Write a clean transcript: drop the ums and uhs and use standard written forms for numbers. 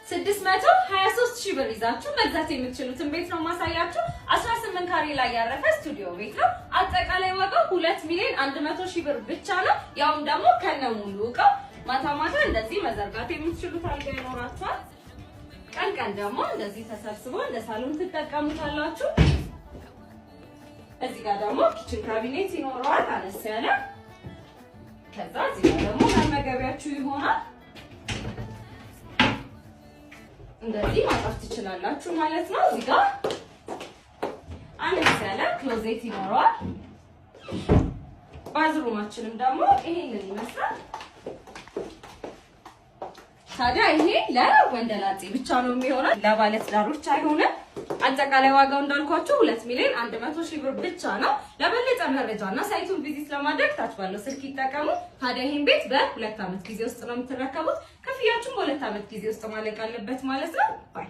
623 ሺህ ብር ይዛችሁ መግዛት የምትችሉትን ቤት ነው ማሳያችሁ። 18 ካሬ ላይ ያረፈ ስቱዲዮ ቤት ነው። አጠቃላይ ዋጋው 2 ሚሊዮን 100 ሺህ ብር ብቻ ነው። ያውም ደግሞ ከነ ሙሉ እቃው። ማታ ማታ እንደዚህ መዘርጋት የምትችሉት አልጋ ይኖራችኋል። ቀን ቀን ደግሞ እንደዚህ ተሰብስቦ እንደ ሳሎን ትጠቀሙታላችሁ። እዚህ ጋር ደግሞ kitchen cabinet ይኖረዋል አነስ ያለ። ከዛ እዚህ ጋር ደግሞ መመገቢያችሁ ይሆናል። እንደዚህ ማጣፍ ትችላላችሁ ማለት ነው። እዚህ ጋር አነስ ያለ closet ይኖረዋል። Bathroom ኣችንም ደግሞ ይሄንን ይመስላል። ታዲያ ይሄ ለወንደላጤ ብቻ ነው የሚሆነው፣ ለባለትዳሮች አይሆንም። አጠቃላይ ዋጋው እንዳልኳችሁ 2 ሚሊዮን 100 ሺህ ብር ብቻ ነው። ለበለጠ መረጃ እና site ኡን visit ለማድረግ ታች ባለው ስልክ ይጠቀሙ። ታዲያ ይሄን ቤት በ2 ዓመት ጊዜ ውስጥ ነው የምትረከቡት። ክፍያችሁም በ2 ዓመት ጊዜ ውስጥ ማለቅ አለበት ማለት ነው። Bye.